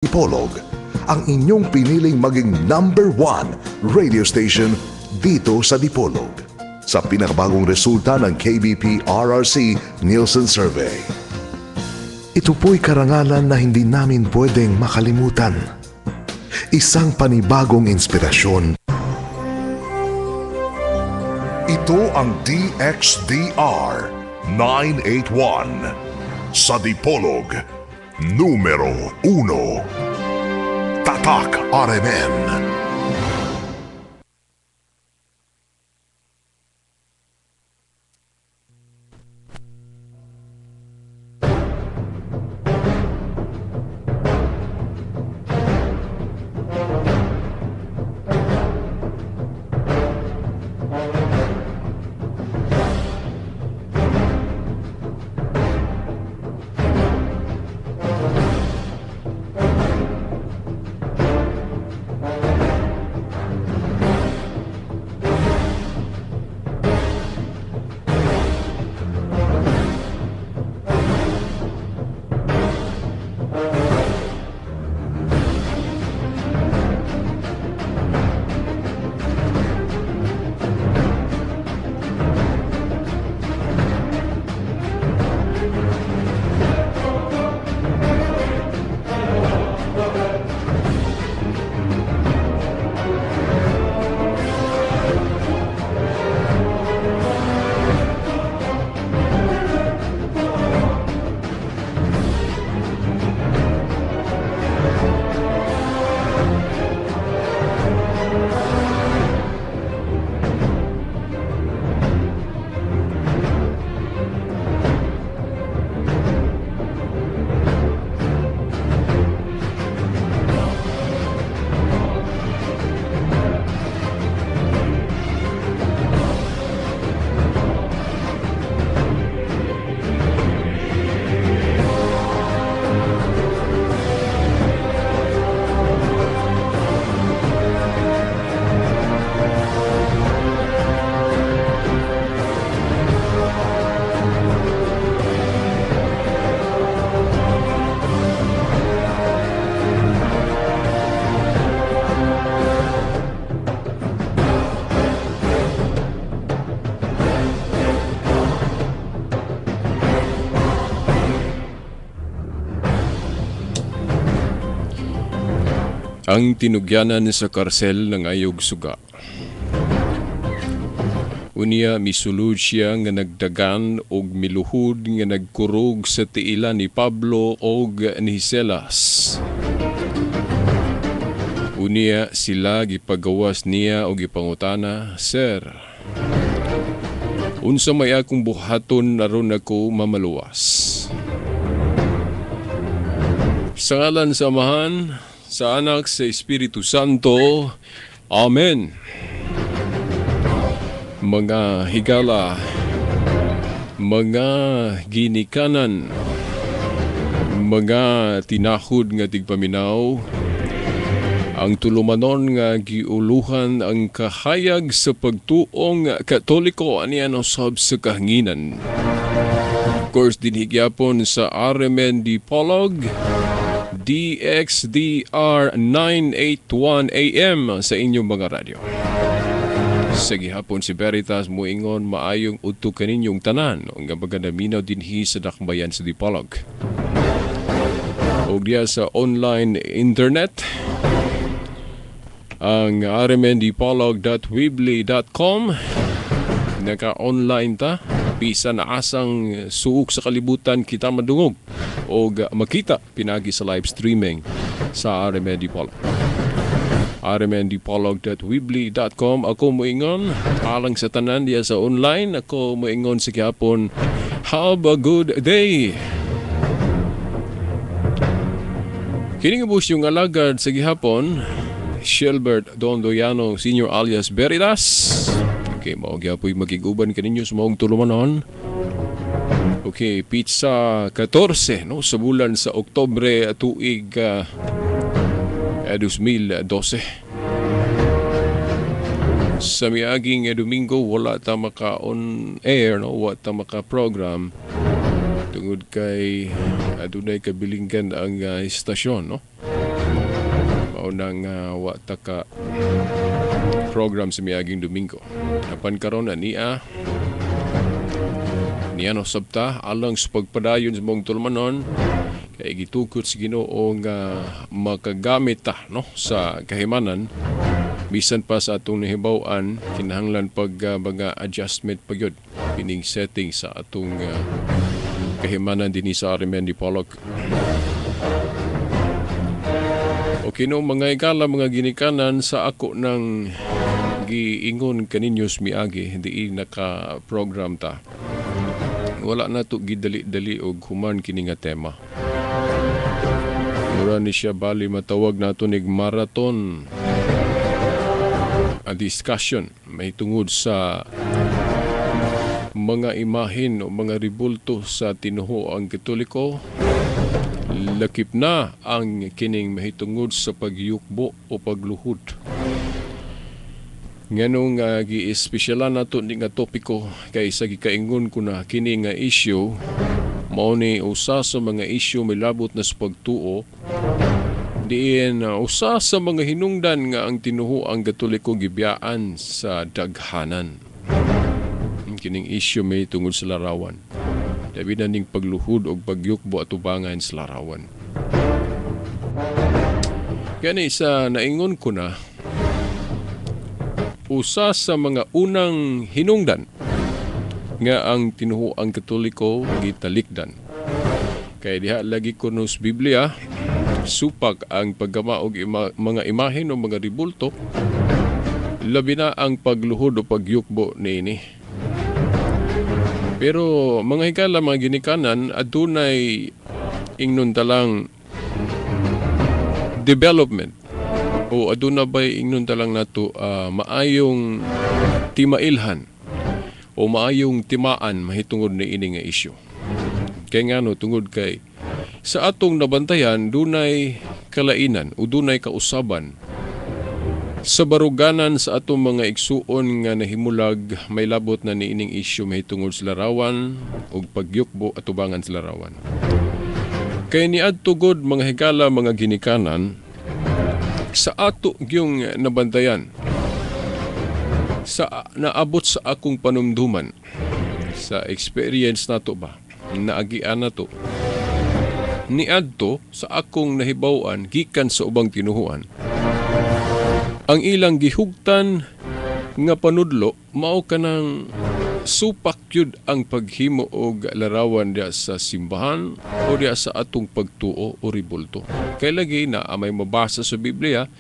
Dipolog, ang inyong piniling maging number one radio station dito sa Dipolog. Sa pinakabagong resulta ng KBP RRC Nielsen Survey. Ito po'y karangalan na hindi namin pwedeng makalimutan. Isang panibagong inspirasyon. Ito ang DXDR 981 sa Dipolog, numero 1. Tatak RMN. Ang tinugyanan sa karsel ng ayog suga. Unya misulod siya nga nagdagan og miluhod nga nagkurog sa tiila ni Pablo og ni Silas. Unya sila gipagawas niya og gipangutana, "Sir, unsa may akong buhaton aron ako mamaluwas?" Sa ngalan sa Amahan, sa Anak, sa Espiritu Santo. Amen. Mga higala, mga ginikanan, mga tinahod nga tigpaminaw, ang tulumanon nga giuluhan ang kahayag sa pagtuong Katoliko aniya usab sa kahanginan. Of course, dinhi gyapon sa RMN Dipolog, DXDR 981 AM sa inyong mga radyo. Sa gihapon si Veritas muingon maayong udto kaninyong tanan nga maganaminaw dinhi sa dakbayan sa Dipolog. Og diya sa online internet ang rmndipolog.weebly.com, naka-online ta bisan asang suok sa kalibutan kita madungog og makita pinagi sa live streaming sa RMN Dipolog. rmndipolog.weebly.com. Ako moingon alang sa tanan diya sa online, ako moingon sa gihapon, have a good day. Kini nga bus yung alagad sa gihapon, Shilbert Dondoyano Senior alias Veritas. Okay, mao gyapoy magiguban kaninyo sa maong tulumanon. Okay, pizza 14 no sa bulan sa Oktubre tuig 2012. Sa miaging Domingo wala ta maka on air no, wala ta maka program tungod kay adunay kabilinggan ang istasyon no. Mao nang wa ta ka program sa miaging Domingo. Apan karon ania niya no sabta alang sa pagpadayon sa maong tulumanon, kay gitukod sa Ginoo nga makagamit ta, no, sa kahimanan bisan pa sa atong nahibaw-an kinahanglan pag mga adjustment pa gyud kining setting sa atong kahimanan dinhi sa RMN Dipolog. Okay no, mga igala, mga ginikanan, sa ako nang giingon kaninyo sa miagi hindi naka-program ta. Wala na to gidali-dali og human kini nga tema. Mura ni siya bali matawag nato nig marathon a discussion may tungod sa mga imahin o mga ribulto sa tinuhoang Katoliko, lakip na ang kining mahitungod sa pagyukbo o pagluhod. Nganong gi-espesyala nato ni nga topiko kay sa gikaingon ko na kini nga issue mao ni usa sa mga issue milabot na sa pagtuo, diin usa sa mga hinungdan nga ang tinuhoang Katoliko gibiyaan sa daghanan. Kining issue may tungod sa larawan. Labi na ning pagluhod og pagyukbo atubangan sa larawan. Gani sa naingon ko na, usa sa mga unang hinungdan nga ang tinuhoang Katoliko gitalikdan. Kay diha lagi kuno sa Biblia, supak ang paggama og mga imahen o mga ribulto, labi na ang pagluhod o pagyukbo niini. Pero mga higala, mga ginikanan, adunay ingnon talang development o aduna bay ingnon talang nato maayong timailhan o maayong timaan mahitungod ni ini nga issue. Kay ngano, tungod kay sa atong nabantayan dunay kalainan o dunay kausaban sa baruganan sa atong mga igsuon nga nahimulag may labot na niining issue mahitungod sa larawan ug pagyukbo atubangan sa larawan. Kay niadto gud, mga higala, mga ginikanan, sa ato gyung nabantayan, sa naabot sa akong panumduman, sa experience nato ba, naagian nato, niadto sa akong nahibaw-an gikan sa ubang tinuhuan, ang ilang gihugtan nga panudlo mao kanang supak yun ang paghimo og larawan diya sa simbahan o diya sa atong pagtuo o ribulto. Kay lagi na may mabasa sa Biblia,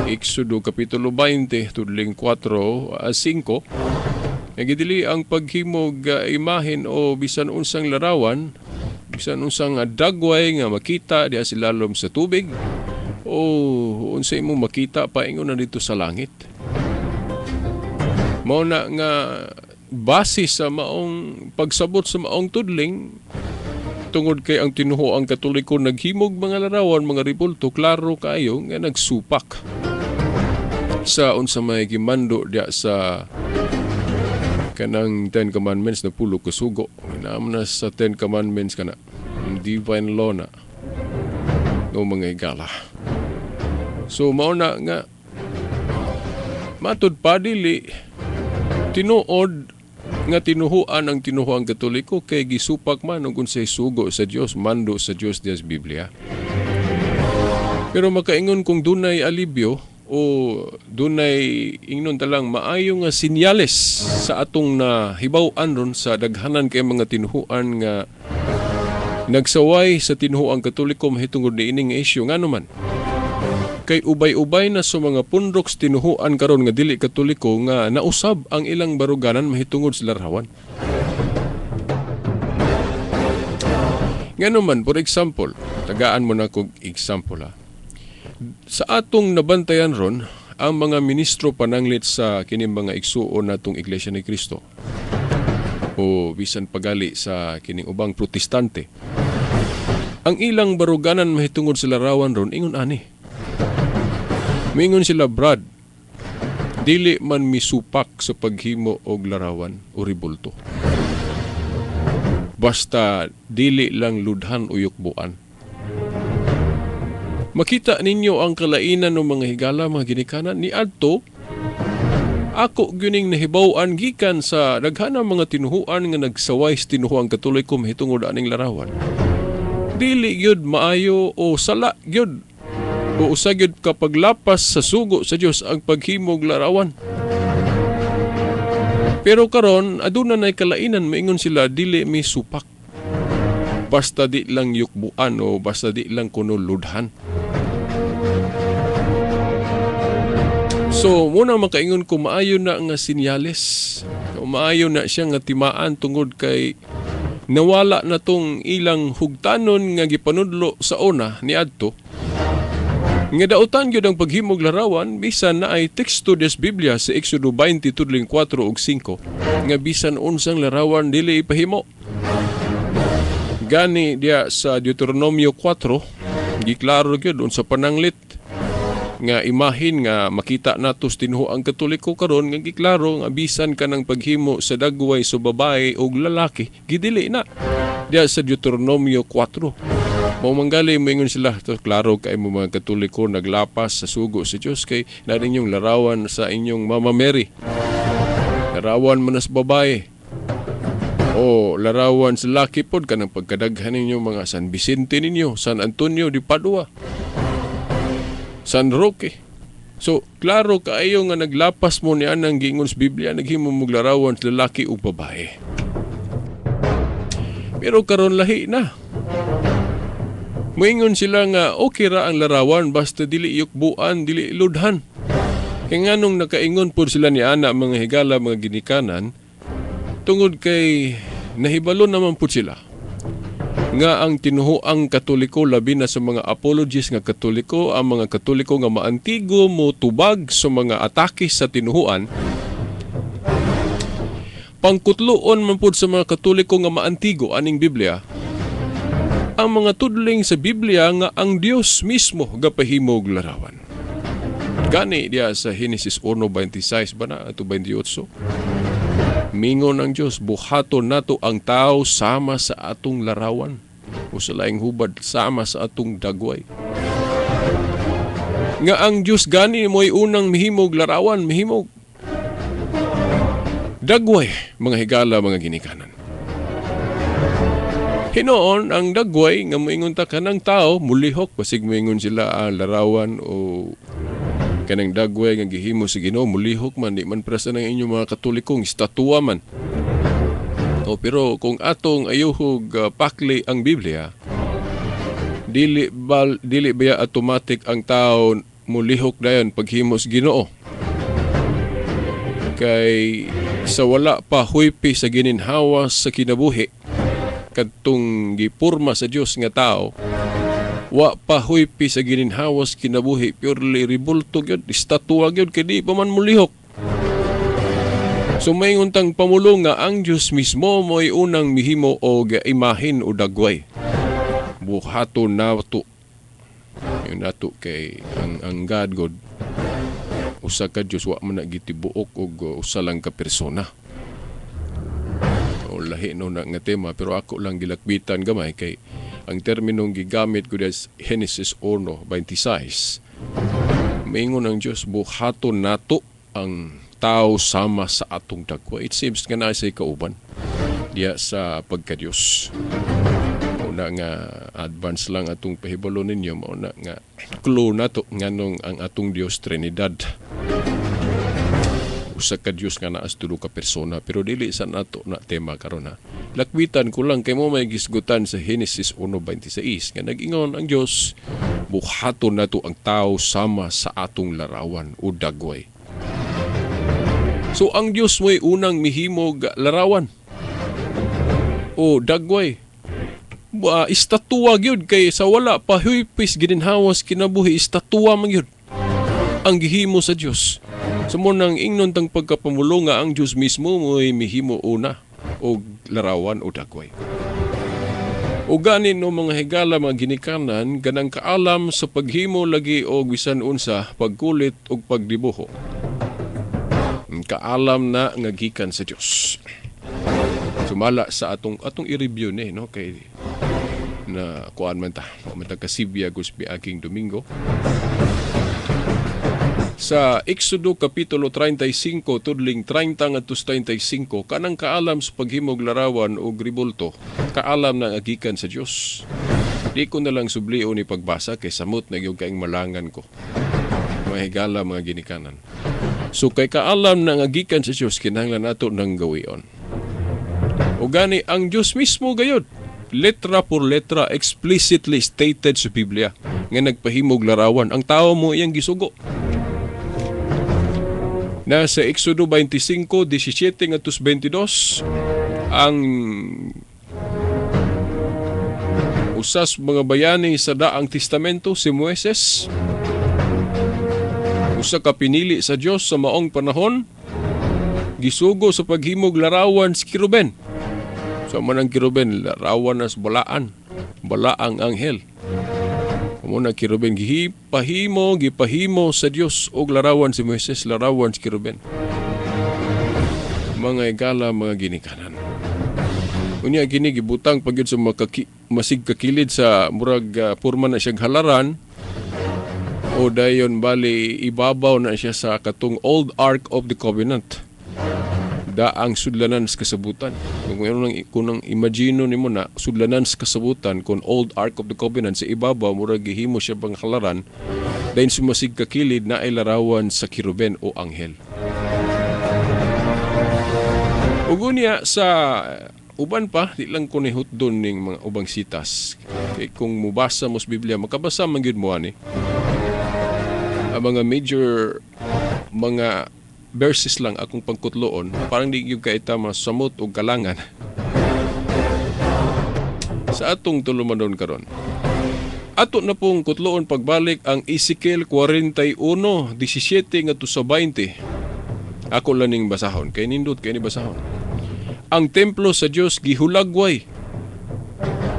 Exodo Kapitulo 20, tudling 4, 5, nagidili ang paghimo og imahen o bisan unsang larawan, bisan unsang dagway nga makita diya sa lalom sa tubig, o unsay mo makita paingon na dito sa langit. Mao na nga base sa maong pagsabot sa maong tudling, tungod kay ang tinuhoang Katoliko naghimog mga larawan, mga ribulto, klaro kaayo nga nagsupak sa unsa may gimando diya sa kanang Ten Commandments na pulo kasugo. Naam na sa Ten Commandments kana divine law na no mga higala. So mao na nga matud pa dili tinuod nga tinuhuan ang tinuhuang Katoliko kay gisupak man og unsay sugo sa Dios, mando sa Dios diya sa Biblia. Pero makaingon kung dunay alibyo o dunay ingnon talang maayo nga sinyales sa atong nahibaw-an ron sa daghanan kay mga tinuhuan nga nagsaway sa tinuhuang Katoliko mahitungod niining issue. Ngano man kay ubay-ubay na sa mga pundok sa tinuhuan karon nga dili Katoliko nga nausab ang ilang baruganan mahitungod sa larawan. Ngano man, for example, tagaan mo na kog example ha. Sa atong nabantayan ron, ang mga ministro pananglit sa kining mga igsuon natong Iglesia ni Cristo o bisan pagali sa kining ubang Protestante, ang ilang baruganan mahitungod sa larawan ron ingon ani. Mingon sila, Brad, dili man misupak sa paghimo og larawan o ribulto. Basta dili lang ludhan o yukbuan. Makita ninyo ang kalainan ng mga higala, mga ginikanan ni adto. Ako gyuning nahibaw-an gikan sa daghanang mga tinuhuan nga nagsaway sa tinuhuang Katoliko mahitungod aning larawan. Dili gyud maayo o sala gyud o usa gyud kapaglapas sa sugo sa Dios ang paghimog larawan. Pero karon aduna nay kalainan, moingon sila dili mi supak. Basta di lang yukbuan o basta di lang kuno ludhan. So, muna makaingon ko maayo na nga sinyales. O maayo na siya nga timaan tungod kay nawala na tong ilang hugtanon nga gipanudlo sa una ni adto. Nga dautan gyud ang paghimog larawan bisan na ay teksto des Biblia sa Exodo 20:4 ug 5 nga bisan unsang larawan dili ipahimo. Gani diya sa Deuteronomio 4 giklaro gyud unsa pananglit nga imahin nga makita nato sa tinuoang Katoliko karon nga giklaro nga bisan kanang paghimo sa dagway sa babae og lalaki gidili na diya sa Deuteronomio 4. Mao manggali moingon sila to, klaro kay mo mga Katoliko naglapas sa sugo sa Dios kay na ninyong larawan sa inyong Mama Mary. Larawan man sa babae o larawan sa laki pod kanang pagkadaghan ninyo mga San Vicente ninyo, San Antonio de Padua, San Roque. So, klaro kaayo nga naglapas mo ni anang giingon sa Biblia, naghimo mong larawan sa lalaki o babae. Pero karon lahi na. Moingon sila nga okay ra ang larawan basta dili yukbuan, dili ludhan. Kaya nganong nakaingon pod sila ni ana mga higala, mga ginikanan, tungod kay nahibalo naman pod sila nga ang tinuhuang Katoliko, labi na sa mga apologists nga Katoliko, ang mga Katoliko nga maantigo mo tubag sa mga atake sa tinuhuan, pangkutloon man pud sa mga Katoliko nga maantigo aning Biblia, ang mga tudling sa Biblia nga ang Dios mismo gapahimog larawan. Gani diya sa Genesis 1:26 ba na ato 28, mingon ang Dios, buhaton nato ang tao sama sa atong larawan o sa laing hubad sama sa atong dagway. Nga ang Dios gani mo'y unang mihimog larawan, mihimog dagway, mga higala, mga ginikanan. Hinoon ang dagway nga moingon ta kanang tao mulihok, basig moingon sila ang larawan o kanang dagway nga gihimo sa Ginoo mulihok man, di man prasa ng inyong mga Katolikong estatua man. O pero kung atong ayuhog pakli ang Biblia, dili baya automatic ang tao mulihok dayon paghimo sa Ginoo. Kay sa wala pa huypi sa gininhawa sa kinabuhi kadtong gipurma sa Dios nga tao, wa pa huypi sa gininhawas kinabuhi, purely ribulto gyud, estatua gyud kay di pa man mulihok. So maingon tang pamulo nga ang Dios mismo mo'y unang mihimo og imahin o dagway. Buhaton nato. Yun nato kay ang God God usa ka Dios, wa man na gitibuok og usa lang ka persona. O lahi no na nga tema, pero ako lang gilakbitan gamay kay ang terminong gigamit ko sa Genesis 1:26. Maingon ang Dios, buhaton nato ang tao sama sa atong dagway. It seems nga naa say kauban diya sa pagka-Dios. Una nga advance lang atong pahibalo ninyo, mauna nga clue nato nganong ang atong Dios Trinidad. Usa ka Dios nga naa sa tulo ka persona, pero dili sa nato na tema karon ha. Lakwitan ko lang kay mo may gisgutan sa Genesis 1:26 nga nag-ingon ang Dios, buhaton nato ang tao sama sa atong larawan o dagway. So ang Dios mo'y unang mihimog larawan o dagway. Istatua gyud kay sa wala pa huypis gininhawas kinabuhi, istatua man gyud ang gihimo sa Dios. So mo nang ingnon tang pagkapamulo nga ang Dios mismo mo'y mihimo una og larawan o dagway. O gani no mga higala, mga ginikanan, ganang kaalam sa paghimo lagi og bisan unsa, pagkulit og pagdibuho. Kaalam na nga gikan sa Dios. Sumala sa atong i-review ni no kay Na kuan man ta, wa man ta kasibya kus miaging Domingo. Sa Exodo kapitulo 35 tudling 30 ngadto sa 35, kanang kaalam sa paghimog larawan og ribulto, kaalam na agikan sa Dios. Di ko na lang sublion ni pagbasa kay samot na gyud kaing malangan ko. Mahigala mga ginikanan. So kay kaalam na agikan sa Dios, kinahanglan nato nang gawion. O gani ang Dios mismo gayud, letra por letra, explicitly stated sa Biblia nga nagpahimog larawan ang tao mo iyang gisugo. Nasa Exodo 25:17 ngadto 22, ang usas mga bayani sa Daang Testamento, si Moises, usa ka pinili sa Dios sa maong panahon, gisugo sa paghimog larawan si Kiruben. Sa man ang Kiruben, larawan nas balaan, balaang anghel. Muna Kiruben gipahimo sa Dios og larawan si Moises, larawan si Kiruben. Mga igala, mga ginikanan. Unya kini gibutang pagyud sa masig kakilid sa murag porma na siyang halaran o dayon bali ibabaw na siya sa katong Old Ark of the Covenant. Daang sudlanan sa kasabutan. Kung ang imagino nimo na sudlanan sa kasabutan kung Old Ark of the Covenant sa ibabaw murag gihimo siya bang halaran, dayon sumasig kakilid na ay larawan sa kiruben o anghel. Ug unya sa uban pa, di lang ko ni hutdon ning mga ubang sitas. Kay kung mubasa mo sa Biblia, makabasa man gyud mo ani. Ang mga major mga verses lang akong pagkutloon, parang di gyud kaita masamot og kalangan. Sa atong tulumanon karon, ato na pong kutloon pagbalik ang Ezekiel 41:17 ngadto sa 20. Ako lang ning basahon, kay nindot kay ni basahon. Ang templo sa Dios gihulagway.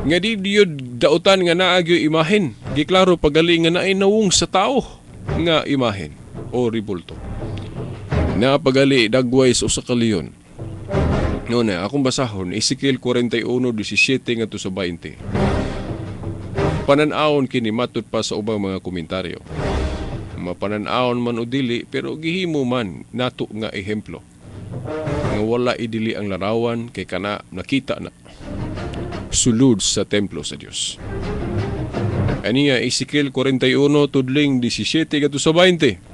Nga di gyud dautan nga naa gyud imahen, giklaro pagali nga naay nawong sa tao nga imahen o ribulto. Napagali dagway sa usa ka leon. No na akong basahon Ezekiel 41:17 ngadto sa 20. Panan-awon kini matud pa sa ubang mga komentaryo. Mapanan-awon man o dili, pero gihimo man nato nga ehemplo. Nga wala idili ang larawan kay kana nakita na sulod sa templo sa Dios. Aniya Ezekiel 41 tudling 17 ngadto sa 20.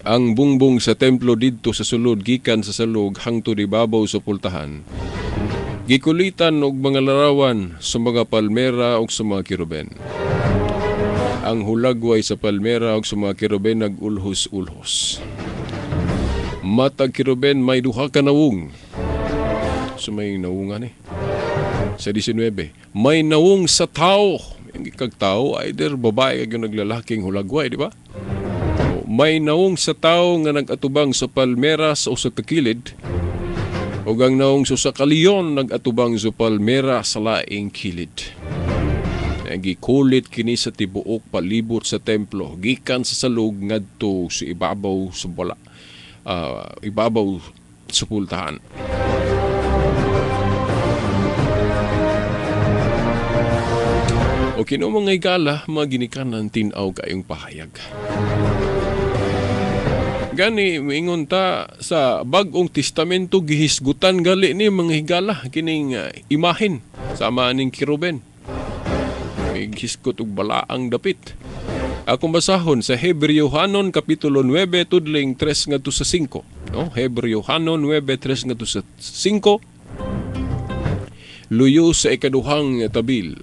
Ang bungbong sa templo didto sa sulod gikan sa salog hangtod ibabaw sa pultahan. Gikulitan og mga larawan sa mga palmera ug sa mga kiruben. Ang hulagway sa palmera ug sa mga kiruben nagulhos-ulhos. Matag kiruben may duha ka nawong. So may nawungan eh. Sa 19, may nawong sa tao. Ang kag tao, either babae kag naglalaking hulagway, di ba? May naong sa tao nga nag-atubang sa palmeras o sa kakilid, ug ang naong sa kaliyon nag-atubang sa palmera sa laing kilid. Gikulit kini sa tibuok palibot sa templo, gikan sa salog ngadto sa ibabaw sa bala, ibabaw sa pultahan. O kino mga igala, mga ginikanan, tin-aw kayong pahayag. Gani miingon ta sa Bag-ong Testamento gihisgutan gali ni mga higala kining imahen sama ning kiruben. May gihisgot og balaang dapit. Akong basahon sa Hebreo-hanon kapitulo 9 tudling 3 ngadto sa 5. No, Hebreo-hanon 9:3 ngadto sa 5. Luyo sa ikaduhang tabil.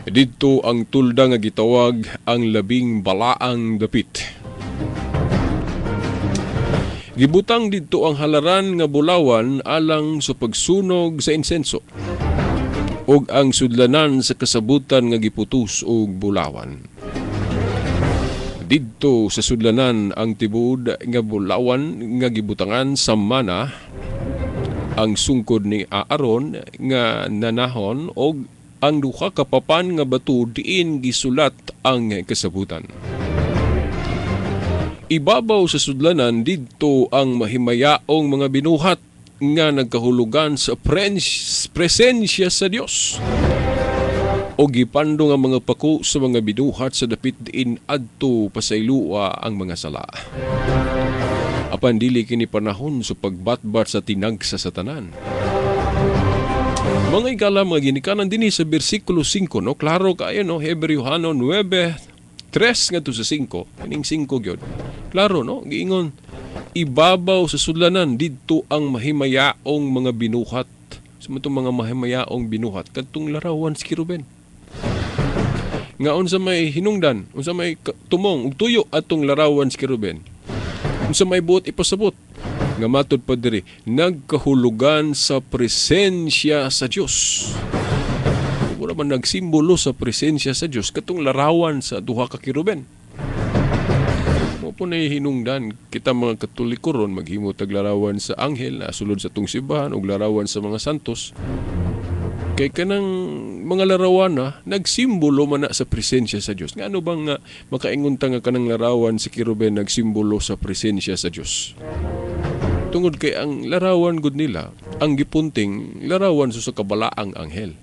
Didto ang tulda nga gitawag ang labing balaang dapit. Gibutang didto ang halaran nga bulawan alang sa pagsunog sa insenso ug ang sudlanan sa kasabutan nga giputos og bulawan. Didto sa sudlanan ang tibod nga bulawan nga gibutangan sa mana, ang sungkod ni Aaron nga nanahon og ang duha ka papan nga bato diin gisulat ang kasabutan. Ibabaw sa sudlanan didto ang mahimayaong mga binuhat nga nagkahulugan sa presensya sa Dios. O gipandong ang mga pako sa mga binuhat sa dapit diin adto pasaylua ang mga sala. Apan dili kini panahon sa pagbatbat sa tinagsa sa tanan. Mga igala, mga ginikanan, dinhi sa bersikulo 5, no, klaro kaayo, no, Hebreo 9:3 ngadto sa 5, kining 5 gyud. Klaro, no, giingon ibabaw sa sudlanan didto ang mahimayaong mga binuhat. Sa so, mga mahimayaong binuhat kadtong larawan si Kiruben. Nga unsa may hinungdan, unsa may tumong ug tuyo atong larawan si Kiruben. Unsa may buot ipasabot nga matud pa diri nagkahulugan sa presensya sa Dios. Wala man nagsimbolo sa presensya sa Dios katong larawan sa duha ka kiruben. Mo po na hinungdan kita mga Katoliko ron maghimo tag larawan sa anghel na sulod sa tong simbahan og larawan sa mga santos. Kay kanang mga larawan na nagsimbolo man na sa presensya sa Dios. Ngano bang makaingon ta nga kanang larawan si kiruben nagsimbolo sa presensya sa Dios? Tungod kay ang larawan gud nila, ang gipunting larawan sa kabalaang anghel.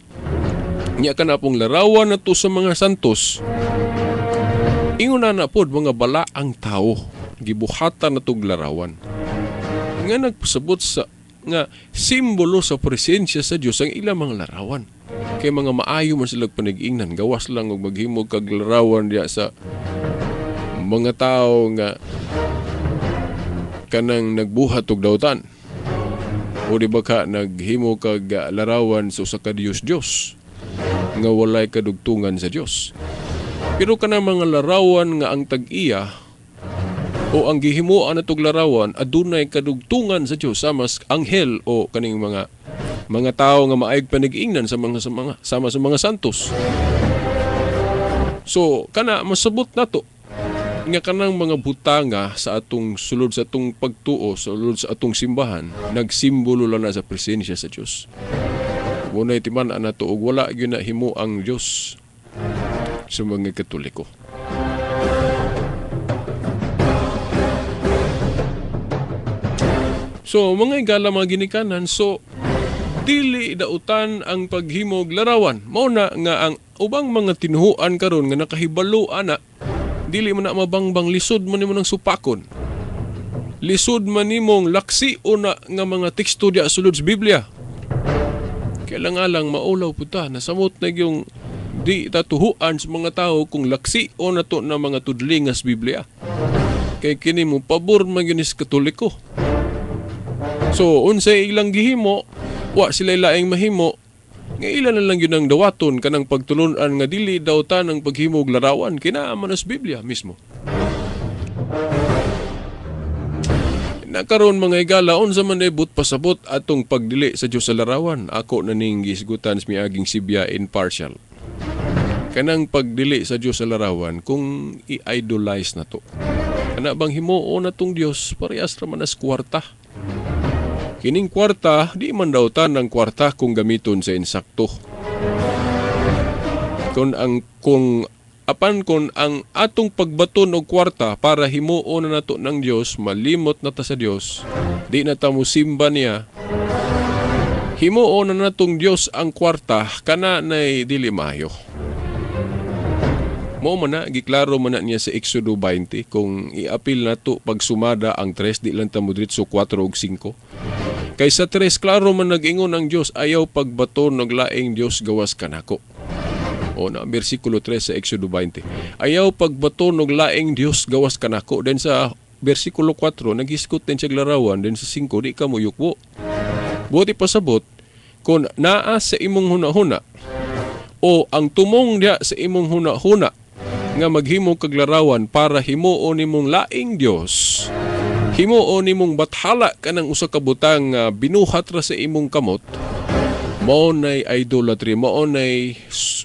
Nya kana pong larawan na to sa mga santos, ingon na pod mga balaang tao, gibuhatan na tog larawan. Nga nagpasabot sa nga simbolo sa presensya sa Dios ang ilang mga larawan. Kay mga maayo man sila panag-ingnan, gawas lang og maghimo kag larawan diya sa mga tao nga kanang nagbuhat og dautan. O di ba ka naghimo kag larawan sa usa ka Dios-Dios nga walay kadugtungan sa Dios. Pero kanang mga larawan nga ang tag-iya o ang gihimuan natog larawan adunay kadugtungan sa Dios sama sa anghel o kaning mga tawo nga maayog panag-ingnan sa mga, sa mga sama sa mga santos. So kana masabot nato nga kanang mga butanga sa atong sulod sa atong pagtuo, sulod sa atong simbahan, nagsimbolo lang na sa presensya sa Dios. Muna'y timan-an nato og wala gyud na himo ang Dios sa mga Katoliko. So mga igala, mga ginikanan, so dili dautan ang paghimog larawan. Mao na nga ang ubang mga tinuhuan karon nga nakahibalo ana, dili man na mabangbang, lisod man nimo ng supakon. Lisod man nimong laksi o na nga mga teksto diya sulod sa Biblia. Kailangan lang maulaw puta, nasamot na yung di tatuhuan sa mga tao kung laksi o na to na mga tudlingas Biblia. Kay kini mo pabor man gyud ni Katoliko. So unsay ilang gihimo, wa sila laing mahimo, nga ila na lang yun ang dawaton kanang pagtulunan nga dili dautan ang paghimog larawan kinaa man sa Biblia mismo. Nakaroon mga igala, unsa man ibut pasabot atong pagdili sa Dios sa larawan, ako na ning gisgutan sa miaging sibya in partial. Kanang pagdili sa Dios sa larawan kung i-idolize na to. Kana bang himuon na tong Dios parehas ra man as kwarta. Kining kwarta, di man dautan ang kwarta kung gamiton sa insakto. Kung ang atong pagbaton og kwarta para himuon na nato ng Dios, malimot na ta sa Dios, di na ta mosimba niya. Himuon na natong Dios ang kwarta, kana nay dili maayo. Mao man na, giklaro man na niya sa Exodo 20, kung iapil na to pagsumada ang 3, di lang ta modritso 4 og 5. Kay sa 3, klaro man nag-ingon ang Dios, ayaw pagbaton og laing Dios gawas kanako. O na, bersikulo 3 sa Exodo 20. Ayaw pagbaton og laing Dios gawas kanako. Then sa bersikulo 4, naghisgot din siya larawan. Then sa 5, di ka moyukwo. Buti pasabot, kung naa sa imong hunahuna o ang tumong diya sa imong hunahuna nga maghimo kag larawan para himuon nimong laing Dios, himuon nimong bathala kanang usa ka butang nga binuhat ra sa imong kamot, mao nay idolatry, mao nay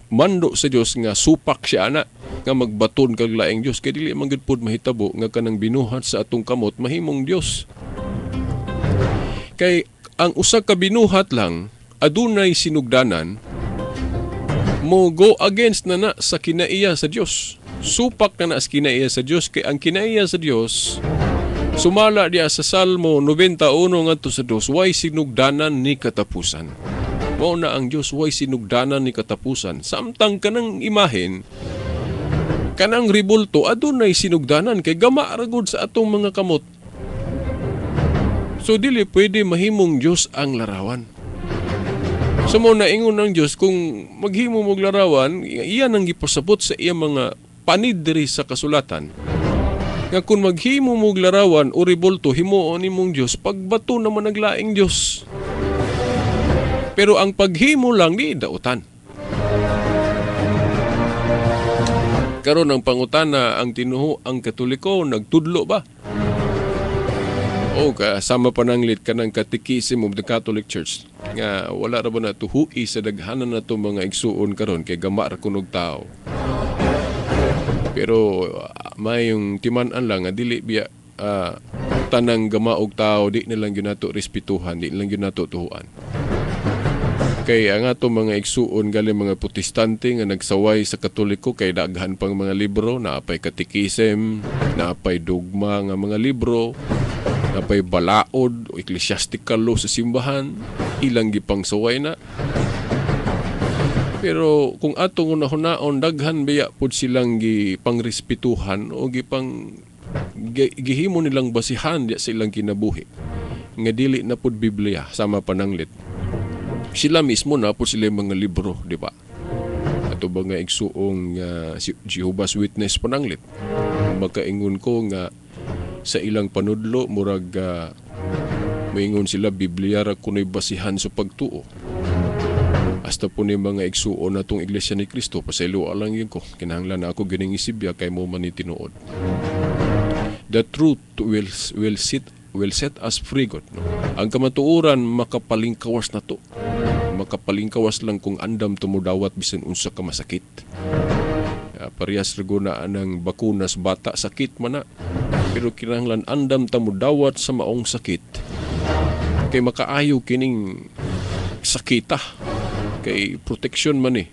mando sa Dios nga supak siya ana nga magbaton kag laing Dios. Kay dili man gud pod mahitabo nga kanang binuhat sa atong kamot mahimong Dios. Kay ang usa ka binuhat lang adunay sinugdanan, mo go against na na sa kinaiya sa Dios. Supak na na sa kinaiya sa Dios, kay ang kinaiya sa Dios Sumala diya sa Salmo 91 ngadto sa 2, way sinugdanan ni katapusan. Mao na ang Dios, way sinugdanan ni katapusan. Samtang kanang imahen, kanang ribulto, adunay sinugdanan kay gama ra gud sa atong mga kamot. So dili pwede mahimong Dios ang larawan. So mo naingon ang Dios, kung maghimo mog larawan, iyan ang gipasabot sa iyang mga panid diri sa kasulatan. Nga kung maghimo mog larawan o ribulto, himuon nimong Dios, pagbato naman naglaing Dios. Pero ang paghimo lang di dautan. Karon ang pangutana, ang tinuho ang Katoliko nagtudlo ba? O kasama pananglit kanang Catechism of the Catholic Church nga wala ra ba na tuhui sa daghanan na to mga igsuon karon kay gama ra kunog tao. Pero mayong timan-an lang nga dili biya tanang gama og tao di nilang gyud nato respetuhan, di nilang gyud nato tuhuan. Kay ang ato mga igsuon galing mga Protestante nga nagsaway sa Katoliko kay daghan pang mga libro, naapay catechism, naapay dogma nga mga libro, naapay balaod o ecclesiastical law sa simbahan, ilang gipangsaway na. Pero kung atong unahon-naon, daghan biya pud silang gipangrespetuhan o gihimo nilang basihan diya sa ilang kinabuhi nga dili na pud Biblia sama pananglit. Sila mismo na po sila mga libro, di ba? Ato ba nga igsuong si Jehovah's Witness pananglit. Makaingon ko nga sa ilang panudlo murag maingon sila Biblia ra kunoy basihan sa pagtuo. Hasta po ni mga igsuon na tong Iglesia ni Cristo, pasaylo alang yun ko. Kinahanglan na ako gining isibya kay mo man ni tinuod. The truth will set us free, God, no? Ang kamatuoran makapalingkawas na to. Makapalingkawas lang kung andam tumudawat bisan unsa ka masakit. Parehas ra gud na anang bakunas bata, sakit man na. Pero kinahanglan andam tamudawat sa maong sakit. Kay makaayo kining sakita. Kay protection man eh.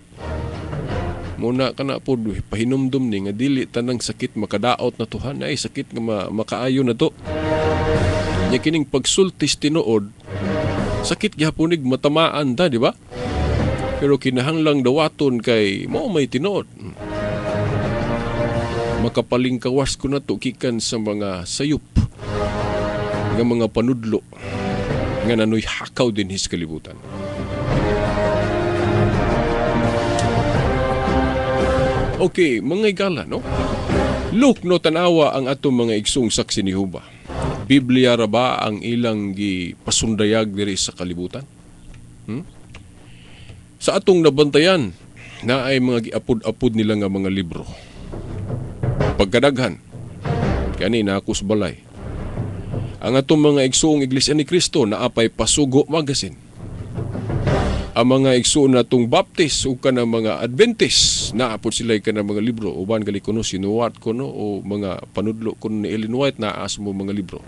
Muna ka na po, pahinumdum ni nga dili tanang sakit makadaot na tuhan, ay sakit nga makaayo na to. Nya kining pagsultis tinuod, sakit gihapon nig matamaan ta, di ba? Pero kinahanglang dawaton kay mao may tinuod. Makapalingkawas ko na to gikan sa mga sayop nga mga panudlo nga nanoy hakaw din his kalibutan. Okay, mga igala, no? Look, no, tanawa ang atong mga igsong saksi ni Jehova. Biblia ra ba ang ilang gipasundayag diri sa kalibutan? Sa atong nabantayan, na ay mga giapod-apod nila nga mga libro. Pagkadaghan, kani na ako sa balay. Ang atong mga igsoong Iglesia ni Cristo naapay Pasugo Magazine. Ang mga igsoon natong Baptist o kanang mga Adventist, naapod sila kanang mga libro. Uban gali kuno sinuwat kuno o mga panudlo kuno ni Ellen White, naas mo mga libro.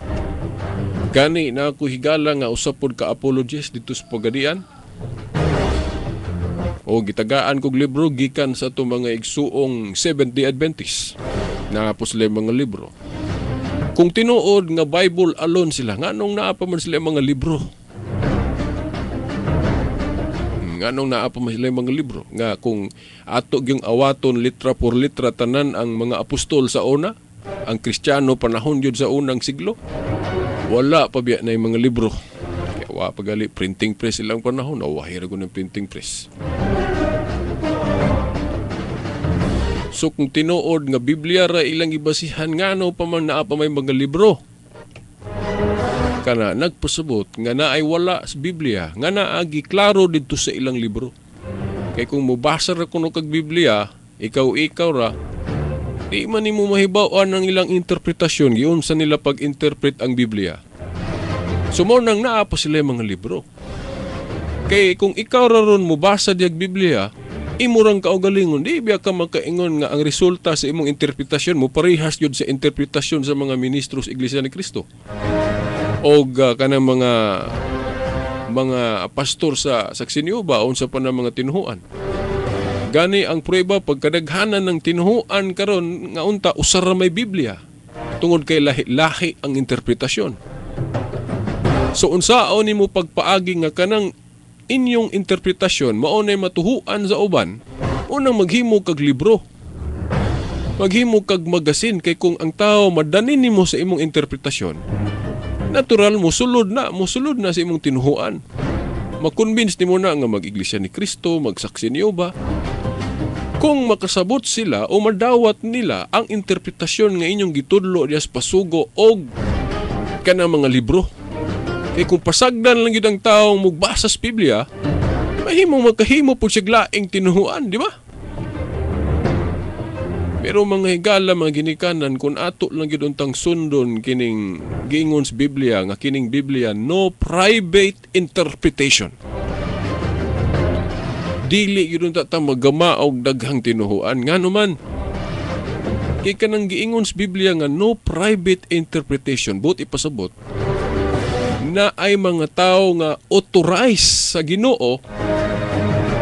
Gani na ako higala nga usapod ka apologist dito sa Pagadian. O gitagaan kog libro gikan sa atong mga igsuong Seventh-day Adventist. Naapod sila mga libro. Kung tinuod nga Bible alone sila, nganong naa pa man sila mga libro? Nganong naa pa man sila mga libro? Nga kung ato gyung awaton litra por litra tanan ang mga apostol sa una, ang Kristiyano panahon gyud sa unang siglo, wala pa biya na yung mga libro. Kaya wa pa gali printing press ilang panahon, nawahira ko ng printing press. So kung tinuod nga Biblia ra ilang ibasihan, ngano pa man naa pa may mga libro? Kana nagpasabot nga naay wala sa Biblia, nga naagi klaro didto sa ilang libro. Kay kung mobasa ra kuno kag Biblia, ikaw ra, di man nimo mahibaw-an ang ilang interpretasyon, giunsa nila pag-interpret ang Biblia. So mao nang naa pa sila mga libro. Kay kung ikaw ra ron mobasa diag Biblia, imo rang kaugalingon, di biya ka makaingon nga ang resulta sa imong interpretasyon mo parehas gyud sa interpretasyon sa mga ministro sa Iglesia ni Cristo. Og kanang mga pastor sa Saksi ni Jehova, unsa pa na mga tinuhuan. Gani ang prueba pagkadaghanan ng tinuhuan karon nga unta usar ra may Biblia. Tungod kay lahi-lahi ang interpretasyon. So unsaon nimo pagpaagi nga kanang inyong interpretasyon mao nay matuhuan sa uban, unang maghimo kag libro, maghimo kag magasin, kay kung ang tao madanin nimo sa imong interpretasyon, natural musulod na sa imong tinuhuan. Makonvince nimo na nga mag-iglesia ni Kristo, magsaksi niyo ba? Kung makasabot sila o madawat nila ang interpretasyon nga inyong gitudlo diya sa pasugo og kanang mga libro. Kay kung pasagdan lang gyud ang taong mugbasa sa Biblia, mahimong magkahimo pud siya laing tinuhuan, di ba? Pero mga higala, mga ginikanan, kung ato lang gyud untang sundon kining giingon sa Biblia, nga kining Biblia, no private interpretation. Dili gyud unta ta magama og daghang tinuhuan. Ngano man? Kay kanang giingon sa Biblia nga no private interpretation, buot ipasabot na ay mga tao nga authorized sa Ginoo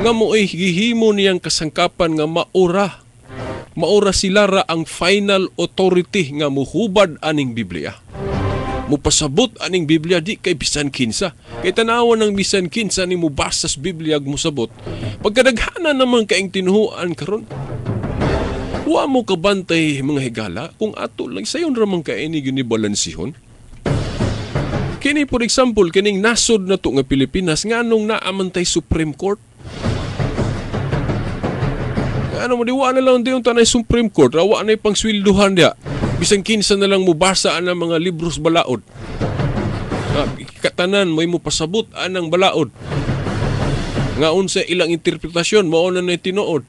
nga mo'y gihimo niyang kasangkapan nga maura sila ra ang final authority nga muhubad aning Biblia, mupasabot aning Biblia, di kay bisan kinsa. Kay tanawan ng bisan kinsa ni mubasa sa Biblia ug musabot, pagkadaghanan naman kaing tinuhuan karon. Wa mo kabantay, mga higala, kung ato lang sayon ra man kaini gyud ni balansihon. Kini, for example, kining nasod na to nga Pilipinas, nganong naa man tay Supreme Court? Ano mo di wa na lang di yung tanay Supreme Court, wa na pang swelduhan diya. Bisan kinsa na lang mubasa ang mga libros balaod. Katanan may mo pasabot anang balaod. Nga unsa ilang interpretasyon mao na nay tinuod.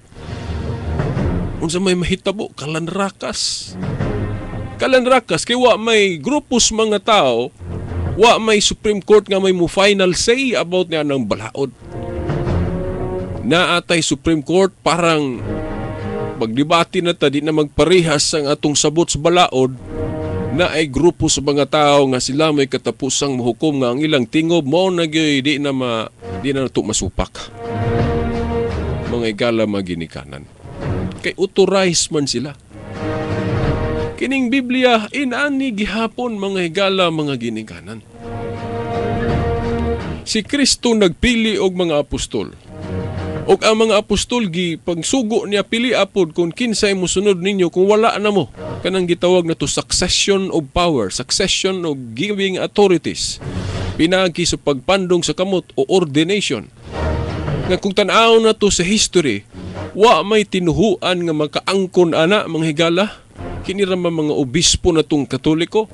Unsa may mahitabo? Kalanrakas. Kalanrakas kay wa may grupos mga tao, wa may Supreme Court nga may mo final say about niya ng balaod. Naatay Supreme Court, parang magdebate na ta, di na magparehas ang atong sabot sa balaod, na ay grupo sa mga tao nga sila may katapusang muhukom nga ang ilang tingob mao na gyud di na nato masupak. Mga igala, mga ginikanan. Kay authorized man sila. Kining Biblia inani gihapon, mga higala, mga ginikanan. Si Kristo nagpili og mga apostol. Og ang mga apostol gi pagsugo niya, pili apod kung kinsay mosunod ninyo kung wala na mo. Kanang gitawag na to succession of power, succession of giving authorities. Pinagi sa pagpandong sa kamot o ordination. Nga kung tan-aw na to sa history, wa may tinuhuan nga makaangkon ana, mga higala. Kini ra man mga obispo na tong Katoliko.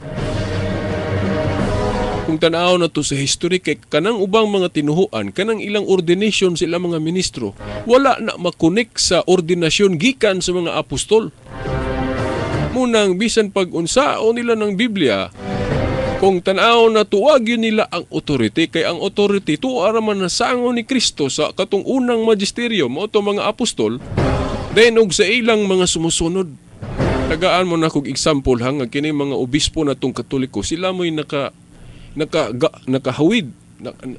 Kung tan-aw na to sa history, kay kanang ubang mga tinuhuan, kanang ilang ordination sila mga ministro, wala na makonek sa ordinasyon gikan sa mga apostol. Munang bisan pag unsao nila ng Biblia, kung tan-aw na tuwag yun nila ang authority, kay ang authority tuwa ra man nasango ni Kristo sa katong unang magisterio mao to mga apostol, then og sa ilang mga sumusunod. Tagaan mo na kog example ha, nga kini mga obispo na tong Katoliko, sila mo'y nakahawid,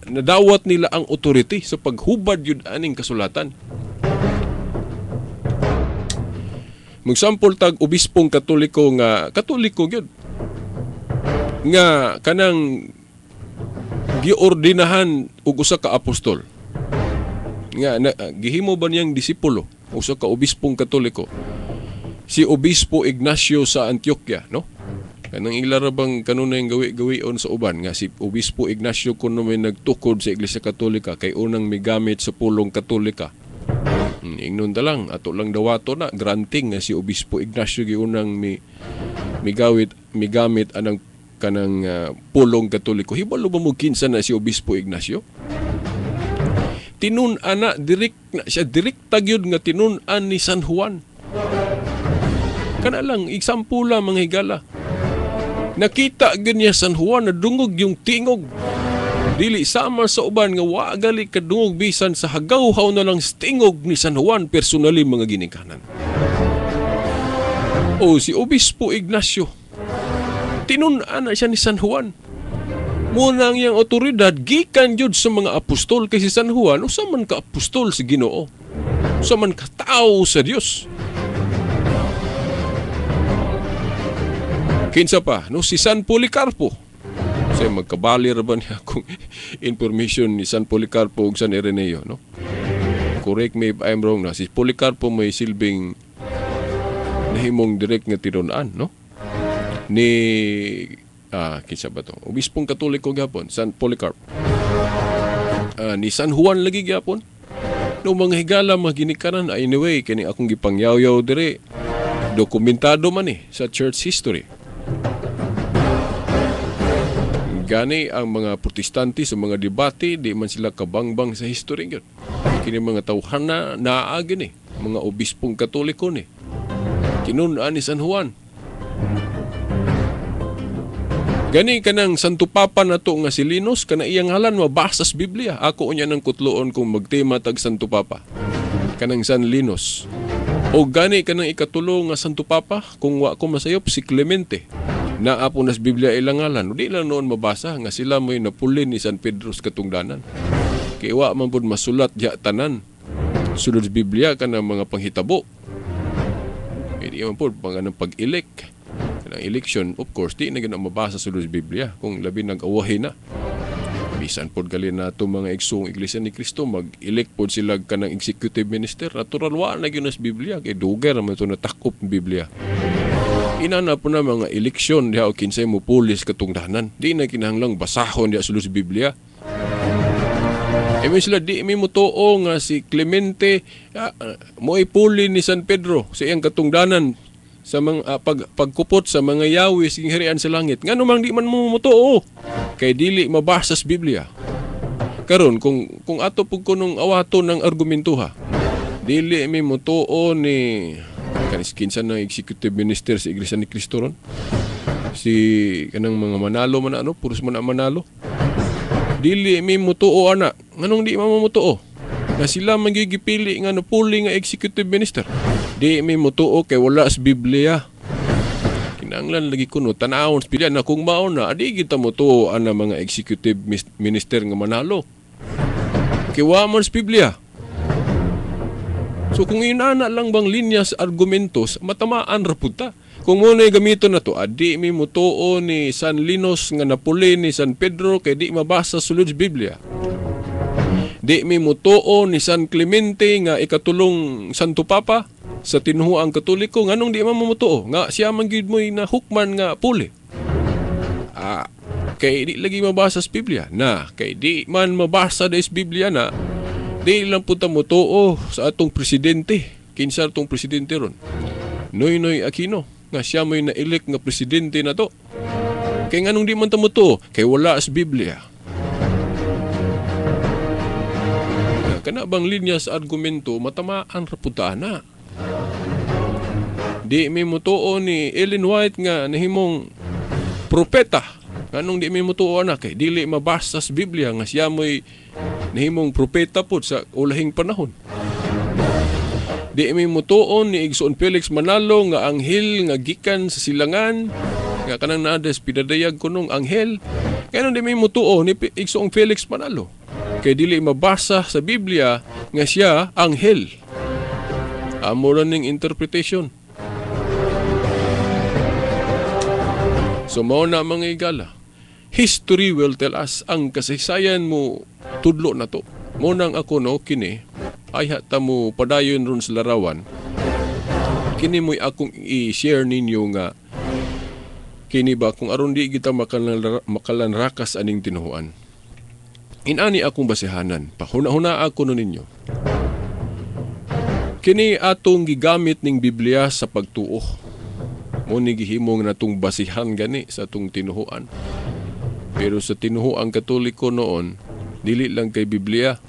nadawat nila ang authority sa paghubad yun aning kasulatan. Magsample tag obispong Katoliko nga Katoliko gyud nga kanang giordinahan og usa ka apostol nga gihimo ba niyang disipulo usa ka obispong Katoliko, si Obispo Ignacio sa Antioquia, no? Kanang ila ra bang kanunay gawi-gawion sa uban nga si Obispo Ignacio kuno may nagtukod sa Iglesia Katolika kay unang migamit sa pulong Katolika. Ingnon ta lang, ato lang dawato na granting nga si Obispo Ignacio giunang migamit anang kanang pulong Katoliko. Hibalo ba mo kinsa na si Obispo Ignacio? Tinun-an na direk na siya, direkta gyud nga tinun-an ni San Juan. Kana lang example lang, mga higala. Nakita gyud niya San Juan, nadungog yung tingog. Dili sama sa uban nga wa gali kadungog bisan sa hagaw-haw na lang tingog ni San Juan personally, mga ginikanan. O si Obispo Ignacio, tinun-an na siya ni San Juan. Muna ang iyang otoridad gikan jud sa mga apostol, kay si San Juan usa man ka apostol sa Ginoo, usa man ka tawo sa Dios. Kinsa pa, no, si San Policarpo. Kasi magkabali ra ba niya akong information ni San Policarpo ug San Ireneo, no? Correct me if I'm wrong na si Policarpo may silbing nahimong direct nga tinun-an, no? Ni kinsa ba to? Obispong Katoliko gyapon, San Policarp. Ni San Juan lagi gyapon. No, mga higala, mga ginikanan, anyway, kini akong gipangyaw-yaw dire, dokumentado man eh sa church history. Gani ang mga Protestante sa mga debate, di man sila kabangbang sa history gyud. Kini mga tawhana naa gini, mga obispong Katoliko ni. Tinun-an ni San Juan. Gani kanang Santo Papa na to nga si Linus, kana iyang ngalan mabasa sa Biblia. Ako unya ng kutloon kung magtema tag Santo Papa. Kanang San Linus. O gani kanang ikatulo nga Santo Papa, kung wa ko masayop, si Clemente. Naa po nas Biblia ilang ngalan. Di lang noon mabasa nga sila mo'y napulin ni San Pedro sa katungdanan. Kay wa man pud masulat diha tanan. Sulod sa Biblia kanang mga panghitabo. Kay di man pud pang anong pag-elect. Kanang election, of course, di na gyud mabasa sulod sa Biblia kung labi nag-awahi na. Bisan pod gali na ato mga igsoong Iglesia ni Cristo, mag-elect pod sila kanang executive minister. Natural wa na gyud sa Biblia kay dugay ra man to natakop ang Biblia. Inana po na mga eleksyon diha o kinsay mo pulis katungdanan. Di na kinahanglang basahon diha sulod sa Biblia. E may sila di mi motuo nga si Clemente mo'y puli ni San Pedro sa iyang katungdanan sa mga pagkupot sa mga yawis ng harian sa langit. Ngano mang di man mo motuo kay dili mabasa sa Biblia. Karon kung ato pug kunong awato ng argumentuha, dili mi motuo ni kanis kinsa ng executive minister sa Iglesia ni Cristo ron. Si kanang mga manalo man ano, puros man ang manalo. Dili mi motuo ana. Nganong di man mo motuo? Na sila magigipili nga napuli nga executive minister. Di mi motuo kay wala sa Biblia. Kinahanglan lagi kuno tan-awon sa Biblia na kung mao na adi kita motuo ana mga executive minister nga manalo. Kay wa man sa Biblia. So kung inana lang bang linya sa argumentos, matamaan ra pud ta. Kung mo na'y gamiton na to, adi mi motuo ni San Linus nga napuli ni San Pedro kay di mabasa sulod sa Biblia. Di mi motuo ni San Clemente nga ikatulong Santo Papa sa tinuhuang Katoliko, nganong di man mo motuo nga siya man gyud mo'y nahukman nga puli. Kay di lagi mabasa sa Biblia. Na, kay di man mabasa sa Biblia na, di lang po ta motuo sa atong presidente. Kinsa atong presidente ron? Noynoy Aquino, nga siya mo'y na-elect nga presidente na to. Kay nganong di man ta motuo? Kay wala sa Biblia. Na, kana bang linya sa argumento, matamaan ra pud ta ana. Di mi motuo ni Ellen White nga nahimong propeta. Nganong di mi motuo ana? Kay dili mabasa sa Biblia nga siya mo'y nahimong propeta pod sa ulahing panahon. Di mi motuon ni Igsoon Felix Manalo nga anghel nga gikan sa silangan nga kanang naades pidadayag kunong anghel. Kaya di mi motuo ni Igsoong Felix Manalo kay dili mabasa sa Biblia nga siya anghel. Amo ra ning interpretation. So mao na mga igala. History will tell us, ang kasaysayan mo tudlo na to. Munang ako no kini ay hata mo padayon ron sa larawan. Kini mo'y akong i-share ninyo nga kini ba kung aron di kita makalanrakas aning tinuhuan. Inani akong basehanan, pahuna-huna ako no ninyo. Kini atong gigamit ning Biblia sa pagtuo. Mo ni gihimong natong basihan gani sa atong tinuhuan. Pero sa tinuhuang Katoliko noon, dili lang kay Biblia.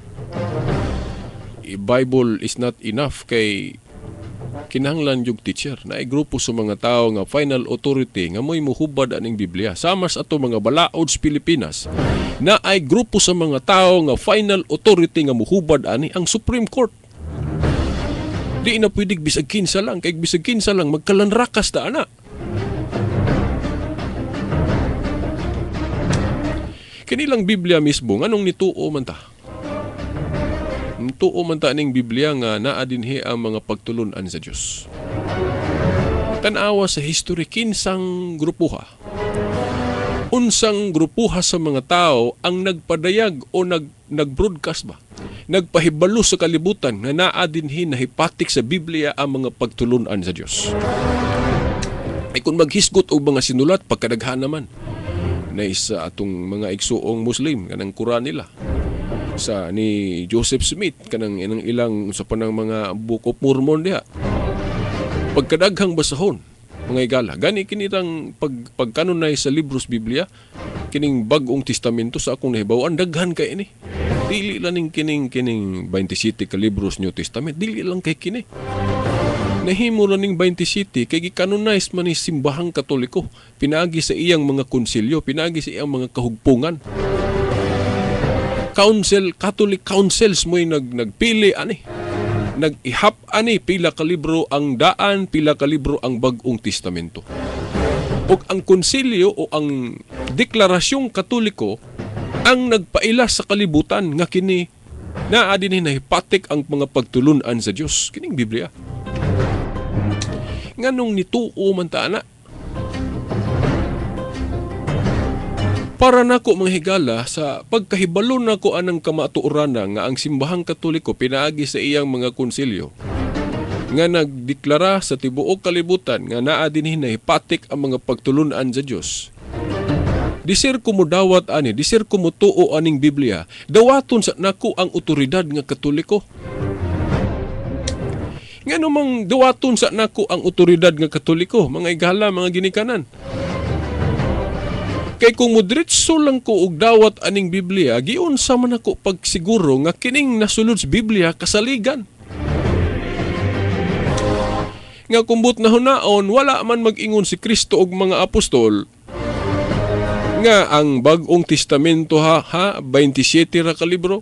Bible is not enough kay kinahanglan yung teacher. Naay grupo sa mga tao nga final authority nga mo'y muhubad aning Biblia. Sama sa ato mga balaod sa Pilipinas, naay grupo sa mga tao nga final authority nga muhubad ani ang Supreme Court. Di na pwede bisag kinsa lang, kay bisag kinsa lang magkalanrakas ta ana. Kinilang Biblia mismo, nganong nituo man ta? Nituo man ta ning Biblia nga naa dinhi ang mga pagtulun-an sa Dios. Tanawa sa history, kinsang grupuha, unsang grupuha sa mga tao ang nagpadayag o nag-broadcast ba, nagpahibalo sa kalibutan nga naa dinhi nahipatik sa Biblia ang mga pagtulunan sa Dios. Ay kung maghisgot og mga sinulat, pagkadaghan naman na isa atong mga igsuong Muslim kanang Quran nila, sa ni Joseph Smith kanang inang ilang sa panang mga Book of Mormon diha. Pagkadaghang basahon mga igala, gani kinitang pagkanunay sa libros Biblia kining Bag-ong Testamento sa akong nahibaw-an daghan kay ini. Dili lang ning kining 27 ka libros New Testament, dili lang kay kini. Nahimo ra ning 27 kay gikanonize man ni simbahang Katoliko pinaagi sa iyang mga konsilyo, pinaagi sa iyang mga kahugpungan. Council, Catholic Councils mo'y nagpili ani. Nag-ihap ani pila ka libro ang daan, pila ka libro ang Bag-ong Testamento. Ug ang konsilyo o ang deklarasyong Katoliko ang nagpaila sa kalibutan nga kini naa dinhi nahipatik ang mga pagtulun-an sa Dios kining Biblia. Nganong nituo man ta ana? Para nako mga higala sa pagkahibalo nako anang kamatuoran nga ang simbahang Katoliko pinaagi sa iyang mga konsilyo nga nagdeklara sa tibuok kalibutan nga naa dinhi nahipatik ang mga pagtulun-an sa Dios. Disir ko modawat ani, disir ko motuo aning Biblia, dawaton sa nako ang otoridad nga Katoliko. Ngano mang dawaton sa nako ang otoridad nga Katoliko, mga igala, mga ginikanan? Kay kung modiretso lang ko og dawat aning Biblia, giunsa man ako pagsiguro nga kining nasulod sa Biblia kasaligan. Nga kumbot na hunaon, wala man mag-ingon si Kristo og mga apostol nga ang Bag-ong Testamento ha 27 ra ka libro.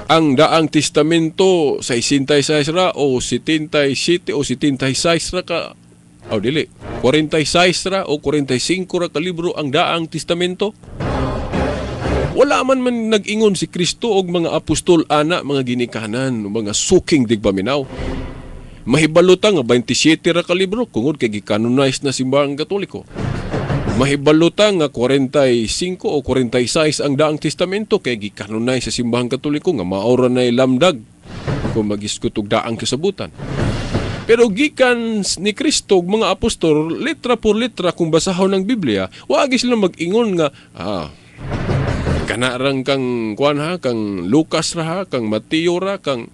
Ang Daang Testamento 66 ra o 77 o 76 ra ka, o dili, 46 ra o 45 ra ka libro ang Daang Testamento. Wala man man nag-ingon si Kristo og mga apostol ana, mga ginikanan, mga suking digpaminaw. Mahibalo ta nga 27 ra ka libro kungod kay gikanonize na simbahang Katoliko. Mahibalo ta nga 45 o 46 ang Daang Testamento kay gikanonize sa simbahang Katoliko nga maora na lamdag kung magisgot og daang kasabutan. Pero gikan ni Kristo ug mga apostol, letra por letra kung basahon ang Biblia, wagi sila mag-ingon nga kana rang kang kuan ha, kang Lucas ra ha, kang Mateo ra, kang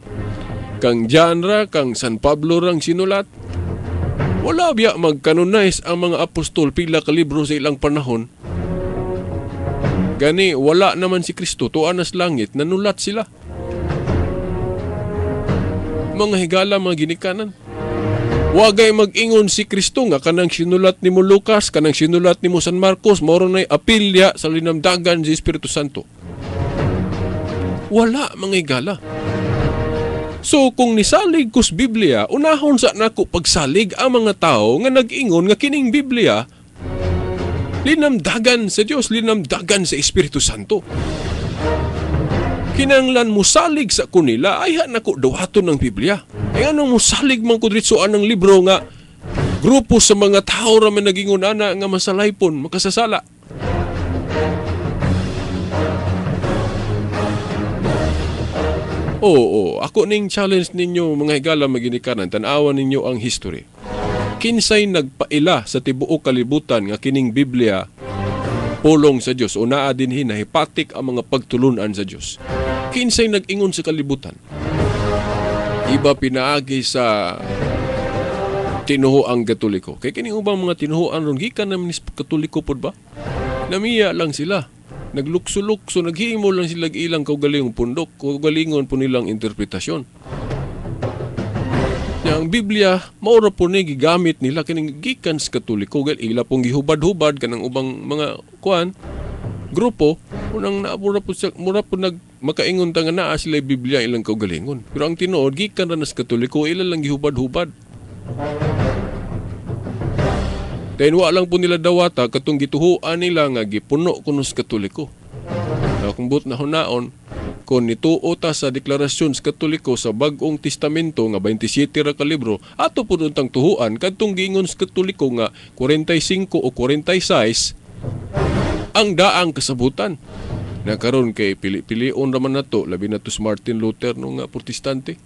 John ra, kang San Pablo rang sinulat. Wala biya magkanonize ang mga apostol pila ka libro sa ilang panahon. Gani wala naman si Kristo tuan nas langit, nanulat sila. Mga higala, mga ginikanan, wagay mag-ingon si Kristo nga kanang sinulat nimo Lucas, kanang sinulat nimo San Marcos, mao nay apilya sa linamdagan si Espiritu Santo. Wala, mga higala. So kung nisalig ko sa Biblia, unahon sa nako pagsalig ang mga tao nga nag-ingon nga kining Biblia linamdagan sa Dios, linamdagan sa Espiritu Santo. Kinanglan musalig sa kunila, ay nako dawaton ng Biblia. Ay anong musalig man ko diretso anang libro nga grupo sa mga tao ra man nagingon ana nga masalaypon, makasasala. Oo, ako ning challenge ninyo mga higala, maginikanan, tan-awan ninyo ang history. Kinsay nagpaila sa tibuok kalibutan nga kining Biblia pulong sa Dios o naa dinhi nahipatik ang mga pagtulunan sa Dios? Kinsay nag-ingon sa kalibutan? Iba pinaagi sa tinuhoang Katoliko. Kay kining ubang mga tinuhoan ron gikan naman ni Katoliko pod ba? Namiya lang sila. Naglukso-lukso, naghimo lang sila ilang kaugalingong pundok, kaugalingon po nilang interpretasyon. Ang Biblia, maura po ni gigamit nila kining gikan sa Katoliko, ila pong gihubad-hubad kanang ubang mga kuan grupo, unang naabura po siya, mura po nag makaingon ta nga naa sila Biblia ilang kaugalingon. Pero ang tinuod gikan ra na sa Katoliko, ila lang gihubad-hubad. Dahil wa lang po nila dawata katong gituhuan nila nga gipuno kuno sa Katoliko. Kung buot na hunaon, Kung nituo ta sa deklarasyon sa Katoliko sa Bag-ong Testamento nga 27 ra ka libro, ato pud untang tuhuan kadtong giingon sa Katoliko nga 45 o 46 ang daang kasabutan. Na karon kay pili-pilion raman nato, labi na to si Martin Luther no nga Protestante.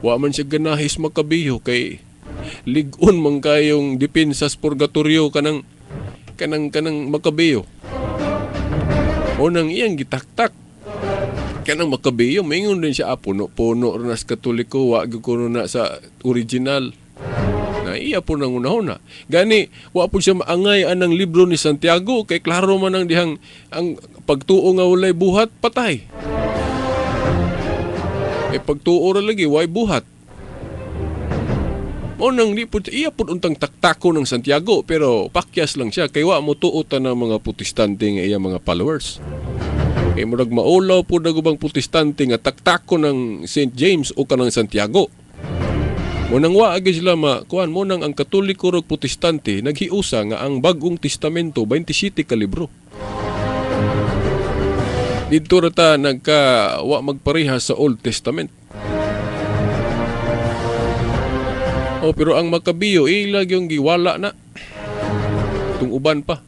Wa man siya ganahis Makabiyo kay lig-on man kayong depensa sa purgatorio kanang Makabiyo. O nang iyang gitaktak kanang Makabiyo, maingon din siya, puno-puno ra na sa Katoliko, wa gyud kuno na sa original. Na iya po nang unahuna. Gani, wa po siya maangay anang libro ni Santiago kay klaro man ang dihang ang pagtuo nga walay buhat, patay. Eh pagtuo ra lagi, way buhat. Mo nang di po, iya po untang taktako ng Santiago, pero pakyas lang siya kay wa mo tuo ta ng mga Protestante nga iya mga followers. Kay murag maulaw po na gubang Protestante nga taktako ng St. James o kanang Santiago. Mo nang wa agi sila ma kuan, mo nang ang Katoliko ug Protestante naghiusa nga ang Bag-ong Testamento 27 ka libro. Didto ra ta nagka wa magpareha sa Old Testament. Oh, pero ang Makabiyo ila gyung giwala na. Tung uban pa.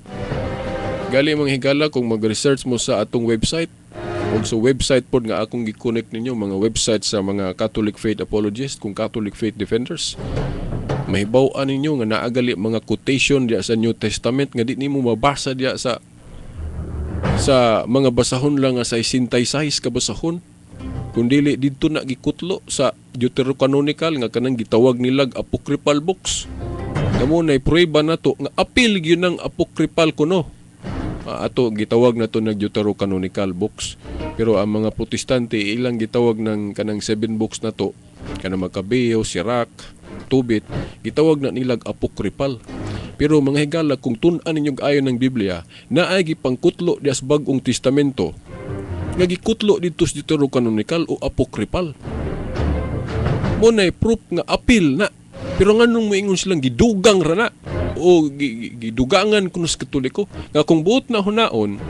Gali mga higala kung mag-research mo sa atong website o sa website pod nga akong gi-connect ninyo, mga website sa mga Catholic Faith Apologists kung Catholic Faith Defenders, mahibaw-an ninyo nga naagali mga quotation diya sa New Testament nga di nimo mabasa diya sa mga basahon lang nga sa 66 ka basahon, kundili didto na gikutlo sa Deuterocanonical nga kanang gitawag nilag apocryphal books. Kamo nay prueba nato nga apil gyud ng apocryphal kuno. Ato gitawag na to nag Deuterocanonical books, pero ang mga Protestante ilang gitawag ng kanang 7 books na to, kanang Macabeo, Sirach, Tobit, gitawag na nilag apocryphal. Pero mga higala, kung tun-an ninyong ayon ng Biblia, naay gipangkutlo dias Bag-ong Testamento nga gikutlo didto sa Deuterocanonical o apocryphal. Mo nay proof nga apil na. Pero nganong moingon silang gidugang ra na o gidugangan kuno sa Katoliko, nga kung buot na hunaon,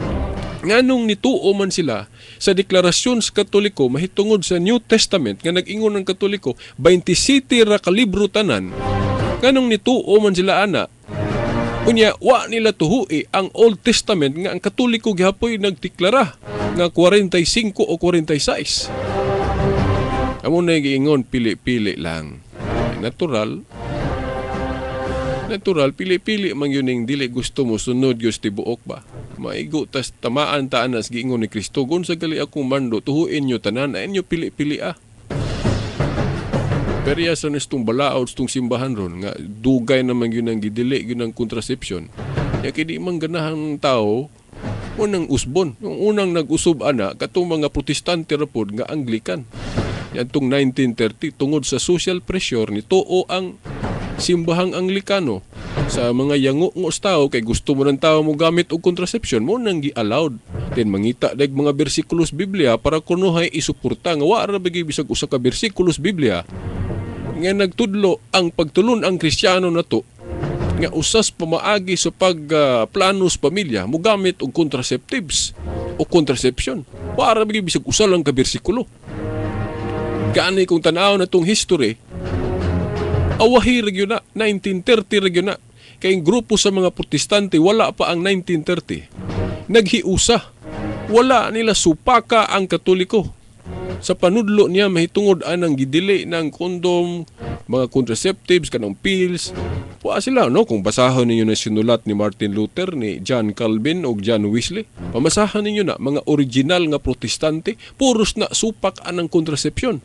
nganong nituo man sila sa deklarasyon sa Katoliko mahitungod sa New Testament nga nag-ingon ang Katoliko 27 ra ka libro tanan, nganong nituo man sila ana, unya wa nila tuhui ang Old Testament nga ang Katoliko gihapoy nagdeklara nga 45 o 46. Amo na giingon pili-pili lang. Natural, pili-pili man yun ning dili gusto mo sunod gyud sa tibuok ba. Maigo tas tamaan ta anas giingon ni Kristo, gun sa gali akong mando tuhuin nyo tanan, ay inyo pili-pili ah. Pero iya sa nistong balaod tong simbahan ron nga dugay naman yun ang gidili yun ang contraception. Ya kay di man ganahang tao unang usbon. Yung unang nag-usob ana katong mga Protestante ra pod nga Anglican. Yantong 1930 tungod sa social pressure ni tuo ang simbahang Anglikano sa mga yango-ngo sa tao kay gusto mo ng tao mo gamit og contraception, mo nang gi-allowed. Then mangita dag mga bersikulos Biblia para kunuhay isuporta nga wa ra bagay bisag usa ka bersikulos Biblia nga nagtudlo ang pagtulon ang Kristiyano nato nga usas pamaagi sa pagplano sa pamilya mo gamit og contraceptives o contraception. Wa ra bagay bisag usa lang ka bersikulo. Kaani kung tan-aw na tong history, awahi ra gyud na, 1930 ra gyud na. Kay ang grupo sa mga Protestante wala pa ang 1930. Naghiusa. Wala nila supaka ang Katoliko. Sa panudlo niya mahitungod anang gidili ng kondom, mga contraceptives, kanang pills. Wa sila, no? Kung basahon ninyo na sinulat ni Martin Luther, ni John Calvin o John Wesley, pamasahan ninyo na mga original nga Protestante, puros na supak anang kontrasepsyon.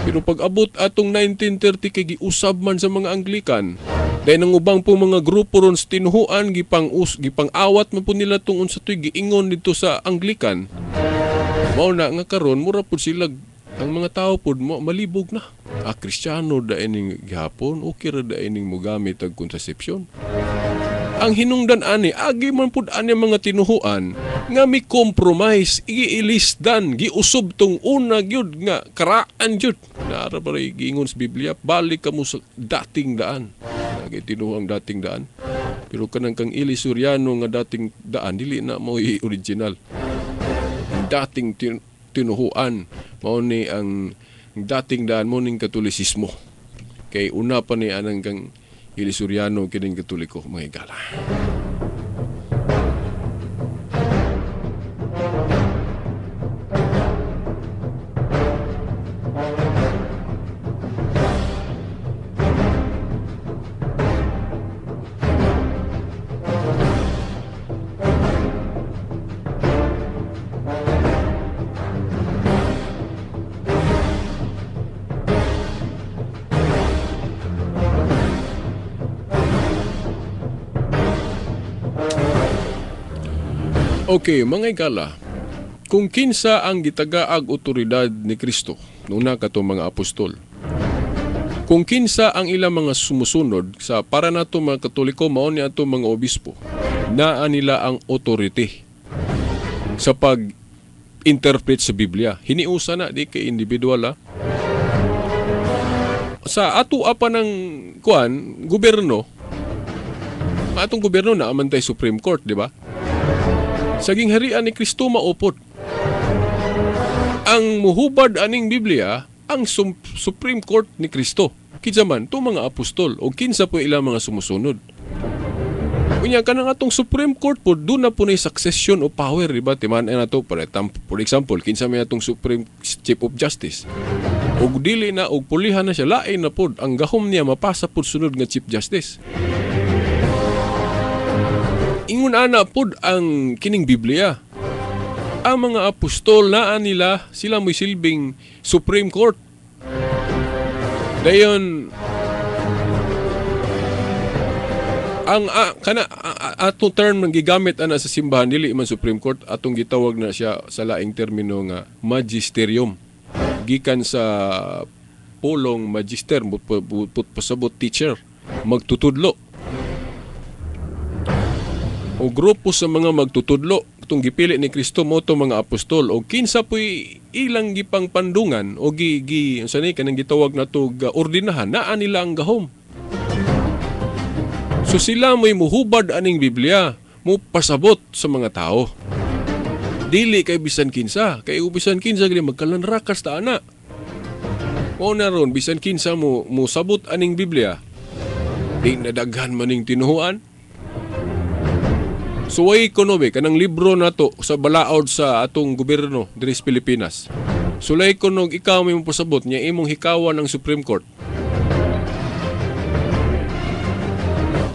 Pero pag abot atong 1930 kay giusab man sa mga Anglican, dahil ang ubang po mga grupo ron sa tinuhuan, gipang-awat man po nila tong unsa to'y giingon dito sa Anglican. Mao na nga karon mura pud sila ang mga tao pud mo malibog na. Ah, Kristiyano da ining gihapon, okay ra da ining mogamit og contraception. Ang hinungdan ani, agi man pud ani mga tinuhuan nga mi compromise, giilisdan, giusob tong una gyud nga karaan gyud. Naara pa rin giingon sa Biblia, balik kamo sa dating daan. Nagay tinuhuang dating daan. Pero kanang kang Eli Soriano nga dating daan, dili na mo original. dating tinuhuan, mao ni ang dating daan mo ning Katolisismo. Kay una pa ni anang kang Ilisuriano kining Katoliko, mga higala. Okay, mga higala, kung kinsa ang gitagaag otoridad ni Kristo, nuna kato mga apostol, kung kinsa ang ilang mga sumusunod sa para nato mga Katoliko, mao ni ato mga obispo, naa nila ang authority sa pag-interpret sa Biblia. Hiniusa na, di kay individual ha. Sa ato apa ng kuan, gobyerno, atong gobyerno na amantay Supreme Court, di ba? Sa gingharian ni Kristo maupod. Ang muhubad aning Biblia, ang Supreme Court ni Kristo. Kinsa man to mga apostol o kinsa po ilang mga sumusunod. Unya kanang atong Supreme Court po, doon na po na succession of power, di ba? Timan na to, for example, kinsa may atong Supreme Chief of Justice. Og dili na, og pulihan na siya, lain na po, ang gahom niya mapasa po sunod nga Chief Justice. Ingon ana pod ang kining Biblia. Ang mga apostol naa nila, sila mo'y silbing Supreme Court. Dayon ang kana atong term nga gigamit ana sa simbahan dili man Supreme Court, atong gitawag na siya sa laing termino nga magisterium. Gikan sa pulong magister, pasabot teacher, magtutudlo. O grupo sa mga magtutudlo itong gipili ni Kristo mo to mga apostol o kinsa po'y ilang gipang pandungan o gi unsa ni kanang gitawag nato ordinahan, naa nila ang gahom. So sila mo'y muhubad aning Biblia, mo pasabot sa mga tao. Dili kay bisan kinsa, kay bisan kinsa gali magkalanrakas ta ana. O na ron bisan kinsa mo musabot aning Biblia, di nadaghan maning tinuhuan. Suway kuno be kanang libro nato sa balaod sa atong gobyerno diri sa Pilipinas. Sulay kuno ikaw may mopasabot niya imong hikawan ng Supreme Court.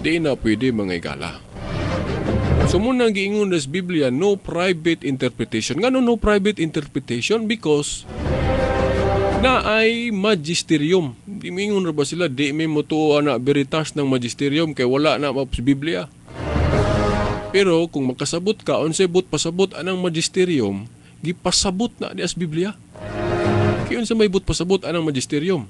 Di na pwede mga igala. So muna giingon sa Biblia, no private interpretation. Ngano no private interpretation? Because na ay magisterium. Di mingon ra ba sila di may motuo na veritas ng magisterium kay wala na sa Biblia. Pero kung makasabot ka, unsay but pasabot anang magisterium, gipasabot na di as Biblia. Kaya unsa may but pasabot anang magisterium?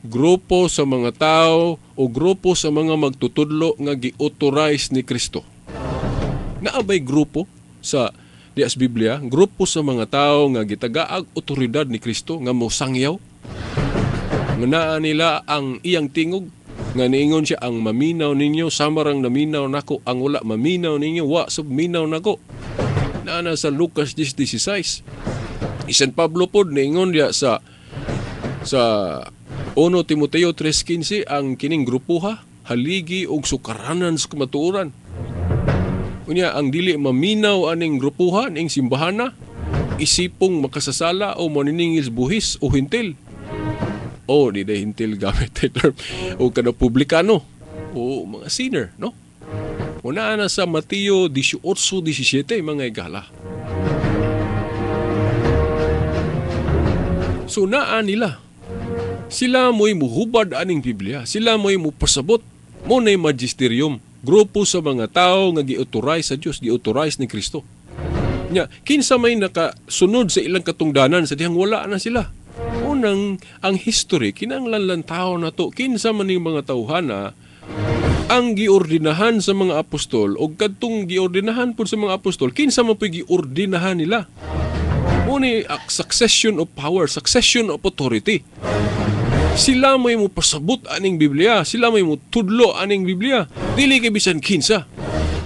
Grupo sa mga tao o grupo sa mga magtutudlo nga gi-authorize ni Kristo. Naabay grupo sa di as Biblia, grupo sa mga tao nga gitagaag otoridad ni Kristo nga mosangyaw. Nga naa nila ang iyang tingog, nga niingon siya ang maminaw ninyo samarang naminaw nako, ang wala maminaw ninyo wa sub minaw nako. Naa sa Lucas 10:16. Isan Pablo pod niingon diya sa 1 Timoteo 3:15 ang kining grupuha haligi og sukaranan sa kamatuoran. Unya ang dili maminaw aning grupuha ning simbahana isipong makasasala o maniningil buhis o hintil. O di na hintil gamit term o kada publikano o mga sinner, no? Una na sa Mateo 18:17 mga igala. So naa nila. Sila mo'y muhubad aning Biblia. Sila mo'y mupasabot. Mo na'y magisterium. Grupo sa mga tao nga gi-authorize sa Dios, gi-authorize ni Kristo. Nya, kinsa may nakasunod sa ilang katungdanan sa dihang wala na sila. Unang ang history kinahanglan lang tao na to, kinsa man ning mga tawhana ang giordinahan sa mga apostol o kadtong giordinahan pud sa mga apostol, kinsa man puy giordinahan nila. Muni succession of power, succession of authority. Sila may mopasabot aning Biblia, sila may motudlo aning Biblia, dili kay bisan kinsa.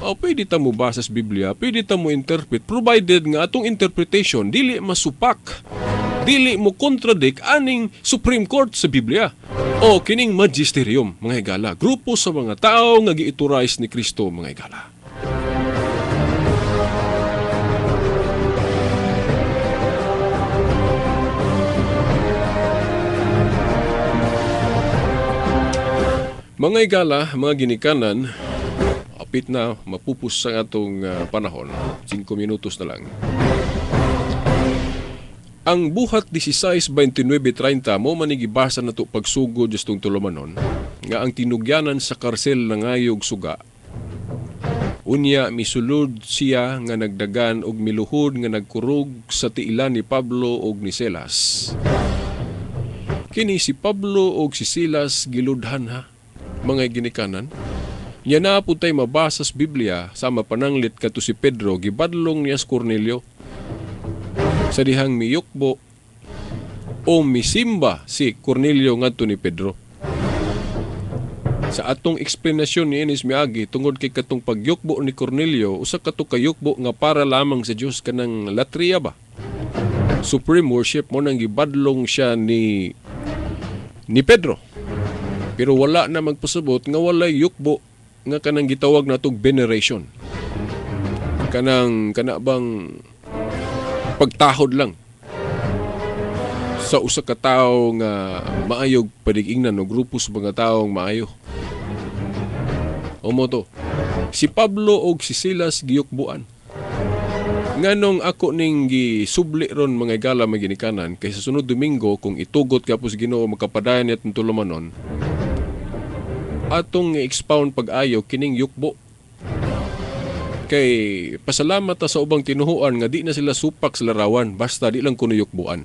O pwede ta mo basa sa Biblia, pwede ta mo interpret, provided nga atong interpretation dili masupak, dili mo contradict aning Supreme Court sa Biblia o kining magisterium, mga higala, grupo sa mga tao nga giiturais ni Kristo, mga higala. Mga higala, mga ginikanan, apit na mapupus sa atong panahon. 5 minutos na lang. Ang buhat 16:29-30 mo manigibasa na to pagsugod justong tulumanon nga ang tinugyanan sa karsel nangayog suga. Unya misulod siya nga nagdagan og miluhod nga nagkurog sa tiilan ni Pablo og ni Silas. Kini si Pablo og si Silas giludhan ha, mga ginikanan. Nya na po tay mabasa sa Biblia sa mapananglit kato si Pedro gibadlong niya sa Cornelio sa dihang miyukbo o misimba si Cornelio ngadto ni Pedro. Sa atong eksplanasyon ni Enes miagi tungod kay katong pagyukbo ni Cornelio usa kato kayukbo nga para lamang sa Dios, kanang latria ba? Supreme worship mo nang gibadlong siya ni Pedro. Pero wala na magpasabot nga walay yukbo nga kanang gitawag natog veneration. Kanang kana bang pagtahod lang sa usa ka tawo nga maayog padigingnan o grupo sa mga taong maayo. O mo to, si Pablo og si Silas giyukbuan. Nganong ako ning gisubli ron mga higala mga ginikanan kay sa sunod Domingo kung itugot ka po sa Ginoo makapadayon niya atong tulumanon, atong expound pag-ayo kining yukbo. Kay pasalamat ta sa ubang tinuhuan nga di na sila supak sa larawan basta di lang kuno yukbuan.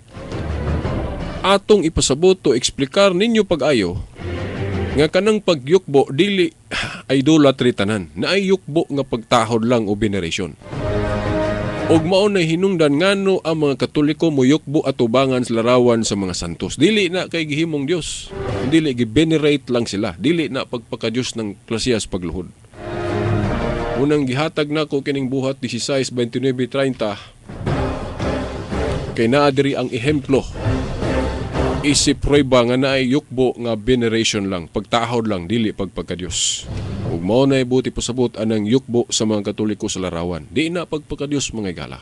Atong ipasabot o eksplikar ninyo pag-ayo nga kanang pagyukbo dili idolatry tanan, naay yukbo nga pagtahod lang o veneration. Og mao na hinungdan ngano ang mga Katoliko moyukbo atubangan sa larawan sa mga santos. Dili na kay gihimong Dios. Dili gi-venerate lang sila. Dili na pagpaka-Dios ng klasiyas pagluhod. Unang gihatag nako kining buhat 16:29-30 kay naa diri ang ehemplo. Isip prueba nga naay yukbo nga veneration lang, pagtahod lang, dili pagpaka-Dios. Ug mao na ibuti pasabot anang yukbo sa mga Katoliko sa larawan. Di na pagpakadiyos mga higala.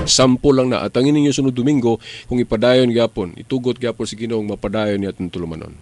Sampo lang na atangin ninyo sunod Domingo kung ipadayon gyapon, itugot gyapon si Ginoong mapadayon niya atong tulumanon.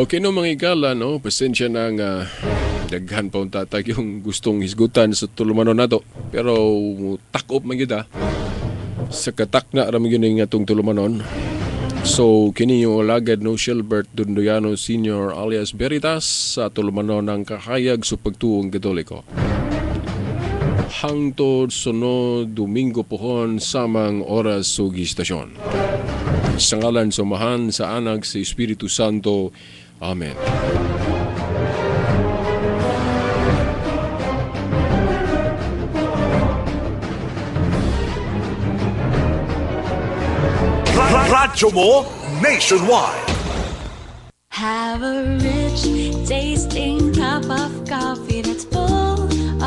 Okay no mga higala, no, pasensya na nga daghan pa unta tag yung gustong hisgutan sa tulumanon nato. Pero takop man gyud sa katakna ra man gyud ning atong tulumanon. So kini yung alagad no Shilbert Dondoyano Sr. alias Veritas sa tulumanon ng kahayag sa pagtuong Katoliko. Hangtod sunod Domingo pohon samang oras ug istasyon. Sa ngalan sa Amahan, sa Anak, sa Espiritu Santo. Amen. Radyo mo nationwide. Have a rich tasting cup of coffee that's